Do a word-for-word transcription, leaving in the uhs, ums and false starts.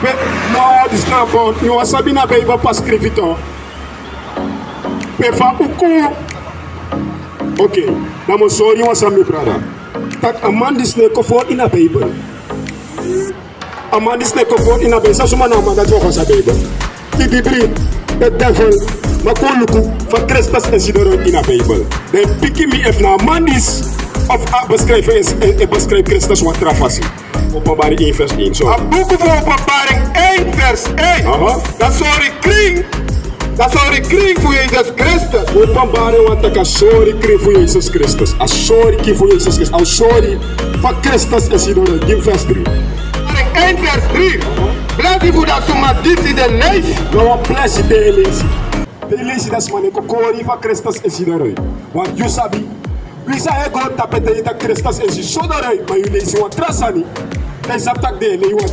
Pe, no, disi na bon. Yu wan sabi na Bijbel pa skrifi tu. Pe fa uku. Oké, dan mi o sori yu wan sani, mi brada. Tak' a man disi no e kon fori ini a Bijbel. A man disi no e kon fori ini a Bijbel. San suma na a man dati fu a kon sa Bijbel? Kidibri, de devil. Ma kon luku fa Kristus e sidon ini a Bijbel. Dan yu piki mi efu na a man disi of a beschrijf, e, e beschrijf Kristus wan tra fasi. Openbaring één vers één, so. A buku fu Openbaring één vers één. Aha. Dan sori krin. Dan sori krin fu Yesus Kristus. Openbaring wan taki a sori krin fu Yesus Kristus. A sori krin fu Yesus Kristus. A sori fa Kristus e sidon. Gi mi vers drie. Openbaring één vers drie. Blesi fu dati suma disi di e leisi. Na wan blesi di e leisi. Di e leisi, dati suma no e kon kori fa Kristus e sidon. Want yu sabi, wi san e go tapu ete, yu taki Kristus e sidon, ma yu leisi wan tra sani. Dan yu sabi tak' den e lei wan